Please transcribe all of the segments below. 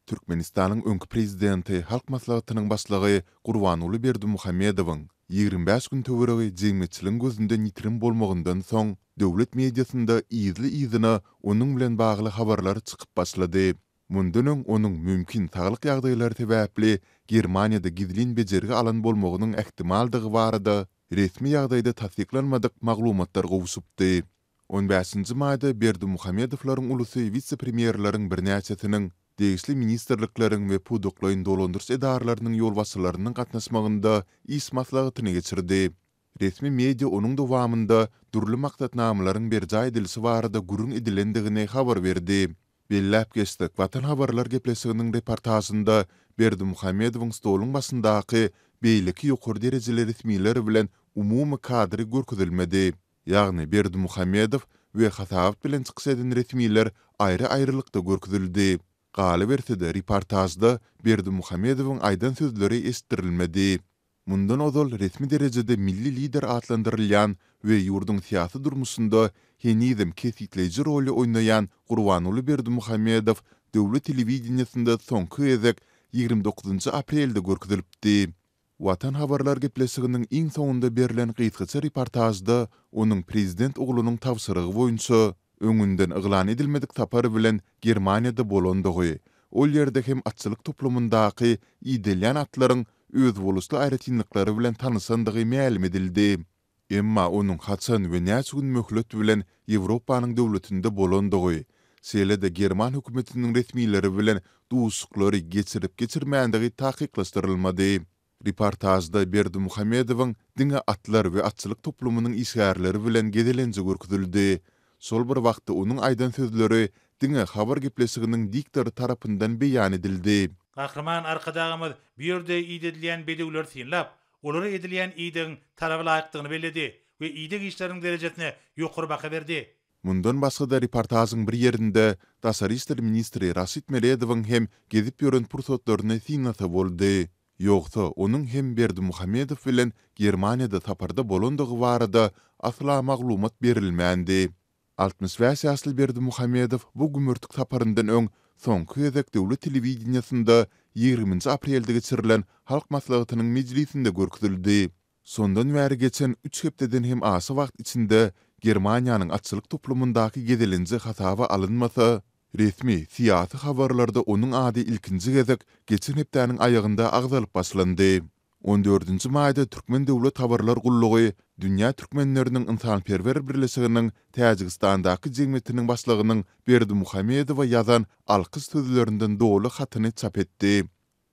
Türkmenistanyň öňki prezidenti, Halk Maslahatynyň başlygy Gurbanguly Berdimuhamedowyň 25 gün töweregi jemgyýetçiligiň gözünden ýitirim bolmagyndan soň, döwlet mediasynda yzly-yzyna onuň bilen bagly habarlar çykyp başlady. Mundan öň onuň mümkin saglyk ýagdaýlary sebäpli Germaniýada gizlin bejergi alan bolmagynyň ähtimaldygy barada resmi ýagdaýda tassyklanmadyk maglumatlar gowşupdy. On bäşinji maýda Berdimuhamedowlaryň ulusy wise-premýerleriň birnäçesiniň, degişli ministrlikleriň we pudaklaýyn dolandyryş edaralarynyň ýolbaşçylarynyň gatnaşmagynda iş maslahatyny geçirdi. Resmi media onuň dowamynda dürli maksatnamalaryň berjaý edilişi barada gürrüň edilendigini habar berdi. Belläp geçsek, Watan habarlar gepleşiginiň reportažynda Berdimuhamedowyň stoluň başyndaky beýleki ýokary derejeli resmiler bilen umumy kadry görkezilmedi. Ýagny Berdimuhamedow we hasabat bilen çykyş eden resmiler aýry-aýrylykda görkezildi. Galyberse-de, reportažda Berdimuhamedowyň aýdan sözleri eşitdirilmedi. Mundan ozal resmi derejede milli lider atlandyrylýan we ýurduň syýasy durmuşynda henizem kesgitleýji roly oýnaýan Gurbanguly Berdimuhamedow döwlet telewideniýesinde soňky gezek 29 aprelde görkezilipdi. Watan habarlar gepleşiginiň iň soňunda berlen gysgaça reportažda onuň prezident oglunyň tabşyrygy boýunça öňünden yglan edilmedik sapar bilen Germaniýada bolandygy, ol ýerde hem atçylyk toplumyndaky idelýän atlaryň özboluşly aýratynlyklary bilen tanyşandygy mälim edildi. Emma onuň haçan we näçe gün möhlet bilen Ýewropanyň döwletinde bolandygy, şeýle-de german hökümetiniň resmileri bilen duşuşyklary geçirip-geçirmändigi takyklaşdyrylmady. Reportažda Berdimuhamedowyň diňe atlar we atçylyk toplumynyň işgärleri bilen gezelenji görkezildi. Şol bir wagtda onuň aýdan sözleri diňe habar gepleşiginiň diktory tarapyndan beýan edildi. Gahryman Arkadagymyz bu ýerde idedilýän bedewleri synlap, olara edilýän idegiň talaba laýykdygyny belledi we ideg işleriniň derejesine ýokary baha berdi. Mundan başga-da reportažyň bir ýerinde daşary işler ministri Raşid Meredowyň hem gezip ýören pursatlaryny synlasa boldy. Ýogsa, onuň hem Berdimuhamedow bilen Germaniýada saparda bolandygy barada asla maglumat berilmändi. 65 ýaşly Berdimuhamedow bu gümürtik saparyndan öň soňky gezek döwlet telewideniýesinde ýigriminji aprelde geçirilen Halk Maslahatynyň mejlisinde görkezildi. Şondan bäri geçen üç hepdeden hem aşa wagt içinde Germaniýanyň atçylyk toplumyndaky gezelenji hasaba alynmasa, resmi syýasy habarlarda onuň ady ilkinji gezek geçen hepdäniň aýagynda agzalyp başlandy. On dördünji maýda Türkmen döwlet habarlar gullugy Dünýä türkmenleriniň ynsanperwer birleşiginiň Täjigistandaky jemgyýetiniň başlygynyň Berdimuhamedowa ýazan alkyş sözlerinden doly hatyny çap etdi.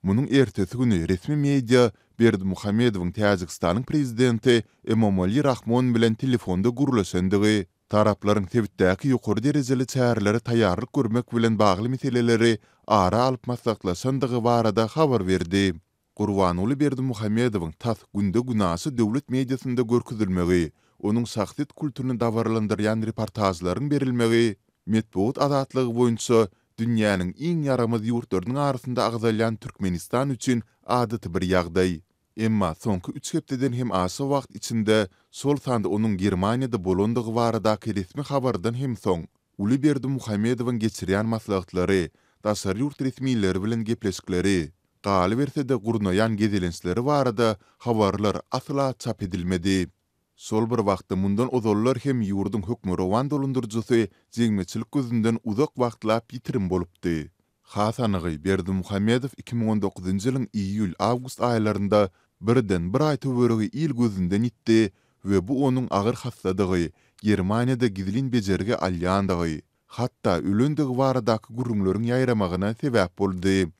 Munuň ertesi güni resmi media Berdimuhamedowyň Täjigistanyň prezidenti Emomali Rahmon bilen telefonda gürleşendigi, taraplaryň sebitdäki ýokary derejeli çärelere taýýarlyk görmek bilen bagly meseleleri ara alyp maslahatlaşandygy barada habar berdi. Gurbanguly Berdimuhamedowyň tas günde-günaşa döwlet mediasynda görkezilmegi, onuň şahsyýet kultuny dabaralandyrýan reportažlaryň berilmegi metbugat azatlygy boýunça dünýäniň iň ýaramaz ýurtlarynyň arasynda agzalýan Türkmenistan üçin adaty bir ýagdaý. Emma soňky üç hepdeden hem aşa wagt içinde, şol sanda onuň Germaniýada bolandygy baradaky resmi habardan hem soň, uly Berdimuhamedowyň geçirýän maslahatlary, daşary ýurt resmileri bilen gepleşikleri, galyberse-de gurnaýan gezelençleri barada habarlar asla çap edilmedi. Şol bir wagtda mundan ozallar hem ýurduň hökmürowan dolandyryjysy jemgyýetçilik gözünden uzak wagtlap ýitirim bolupdy. Has anygy, Berdimuhamedow 2019-njy ýylyň iýul-awgust aýlarynda birden bir aý töweregi il gözünden ýitdi we bu onuň agyr hassadygy, Germaniýada gizlin bejergi alýandygy, hatda ölendigi baradaky gürrüňleriň ýaýramagyna sebäp boldy.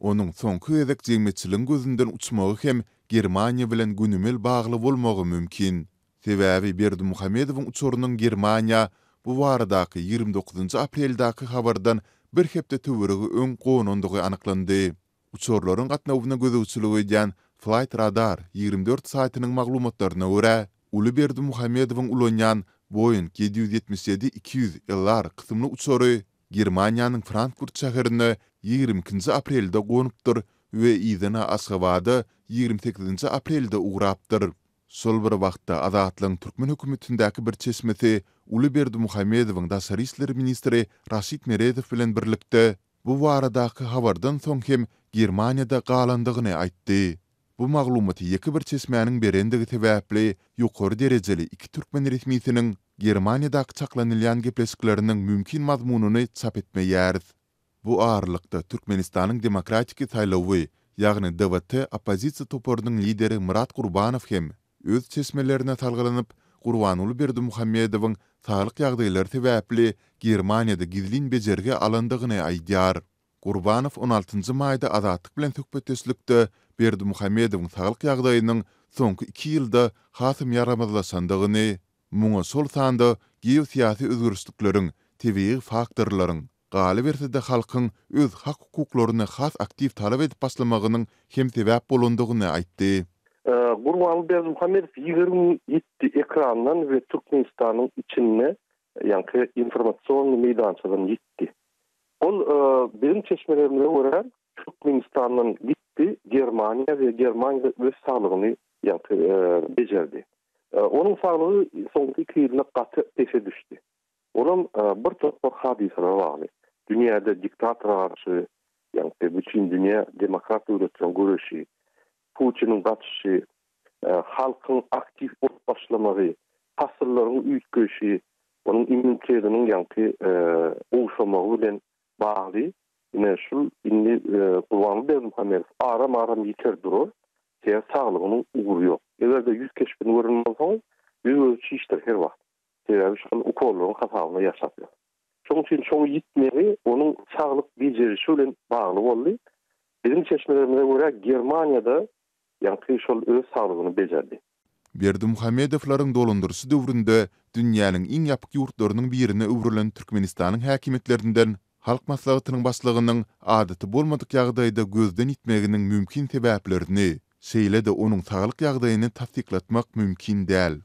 Onuň soňky gezek jemgyýetçiligiň gözünden uçmagy hem Germaniýa bilen gönümel bagly bolmagy mümkin. Sebäbi Berdimuhamedowyň uçarynyň Germaniýa bu baradaky 29 apreldäki habardan bir hepde töweregi öň gonandygy anyklandy. Uçarlaryň gatnawyna gözegçilik edýän Flight Radar 24 saýtynyň maglumatlaryna görä, uly Berdimuhamedowyň ulanýan Boeing 777-200 LR kysymly uçary Germaniýanyň Frankfurt şäherine 22-nji aprelde gonupdyr we yzyna Aşgabada 28-nji aprelde ugrapdyr. Şol bir wagtda, Azatlygyň türkmen hökümetindäki bir çeşmesi uly Berdimuhamedowyň daşary işler ministri Raşid Meredow bilen birlikde. bu baradaky habardan soň hem Germaniýada galandygyny aýtdy. Bu maglumaty ýeke bir çeşmäniň berendigi sebäpli, ýokary derejeli iki türkmen resmisiniň Germaniýadaky çaklanylýan gepleşikleriniň mümkin mazmunyny çap etmeýäris. Bu aralykda, Türkmenistanyň Demokratiki saýlawy, ýagny DWT oppozisiýa toparynyň lideri Myrat Gurbanow hem öz çeşmelerine salgylanyp, Gurbanguly Berdimuhamedowyň saglyk ýagdaýlary sebäpli Germaniýada gizlin bejergi alandygyny aýdýar. Gurbanow on altynjy maýda Azatlyk bilen söhbetdeşlikde Berdimuhamedowyň saglyk ýagdaýynyň soňky iki ýylda hasam ýaramazlaşandygyny, muňa şol sanda geosyýasy özgerişlikleriň, tebigy faktorlaryň, galyberse-de halkyň öz hak-hukuklaryny has aktiw talap edip başlamagynyň hem sebäp bolandygyny aýtdy. Gurbanguly Berdimuhamedow 20 ýitdi ekrandan we Türkmenistanyň içinde ýaňky informasionnyý meýdançadan ýitdi. Ol biziň çeşmelerimize görä Türkmenistandan gitdi Germaniýa we Germaniýada öz saglygyny ýaňky bejerdi. Onuň saglygy soňky iki ýylda gaty pese düşdi. Olam bir topar hadysalara bagly. Dünýäde diktatora garşy, ýaňky bütin dünýä demokrat döwletleriň göreşi, Putiniň gaçyşy, halkyň aktiw bolup başlamagy, pasyllaryň üýtgeýşi, onuň immunitetiniň ýaňky gowşamagy bilen bagly. Ine, şul indi Gurbanguly Berdimuhamedow aram-aram ýiter durar. Sebäbi saglygynyň ugry ýok. Eger-de ýüz keşbini gören bolsaňyz, ýüz-gözi çişdir her wagt. Sebäbi şol ukollaryň hasabyna ýaşap ýör. Şonuň üçin şoň ýitmegi onuň saglyk bejerişi bilen bagly boldy. Biziň çeşmelerimize görä Germaniýada ýaňky şol öz saglygyny bejerdi. Berdimuhamedowlaryň dolandyryşy döwründe dünýäniň iň ýapyk ýurtlarynyň birine öwrülen Türkmenistanyň häkimiýetlerinden Halk Maslahatynyň Başlygynyň adaty bolmadyk ýagdaýda gözden ýitmeginiň mümkin sebäplerini, şeýle-de onuň saglyk ýagdaýyny tassyklatmak mümkin däl.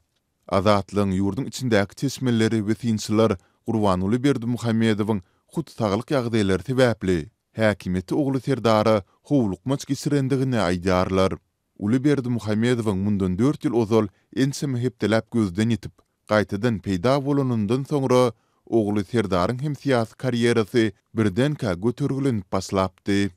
Azatlygyň ýurduň içindäki çeşmeleri we synçylar Gurbanguly Berdimuhamedowyň hut saglyk ýagdaýlary sebäpli häkimiýeti ogly Serdara howlukmaç geçirendigini aýdýarlar. Uly Berdimuhamedowyň mundan dört ýyl ozal ençeme hepdeläp gözden ýitip, gaýtadan peýda bolanyndan soňra ogly Serdaryň hem syýasy karýerasy birdenkä götergilenip başlapdy.